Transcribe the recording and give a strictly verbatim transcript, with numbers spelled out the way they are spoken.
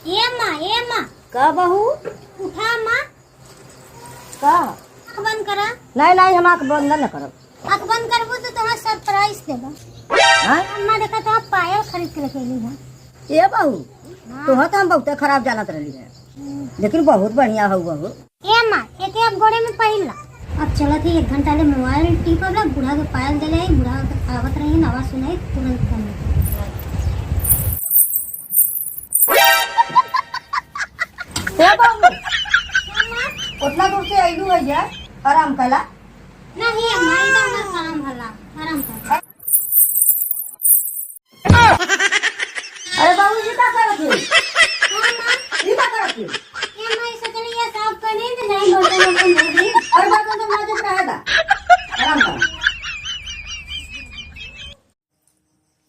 ए माँ, ए माँ। का बहू? उठा माँ। का? आँख बंद करा। नहीं, नहीं, हम आँख बंद न करब। आँख बंद करबू तो तोहरा surprise देबा। हाँ? अम्मा देखा तो पायल खरीद के लेके अइली है। ए बहू, हाँ। तोहरा तो हम बहुते खराब जानत रहली है, हम्म। लेकिन बहुत बढ़िया हऊ बहू। ए माँ, एके अब गोड़े में पहिन ला। अब चलत ही एक घंटा ले mobile टीपब ला, बूढ़ा के पायल देले आई, बूढ़ा के आवत रही, आवाज सुनाई, तुरंत बंद। ए बाबू, उतना दूर से अइलू है यार, आराम कला। नहीं, माई का हमार काम भला, आराम कर। अरे बाबू, ये का करत है? हाँ, माँ। ये का करत है? ये माँ, ये सोचली ये साफ कर दी, तो नहीं बर्तन वर्तन धो दी। अरे बर्तन तो माजत रहे दा।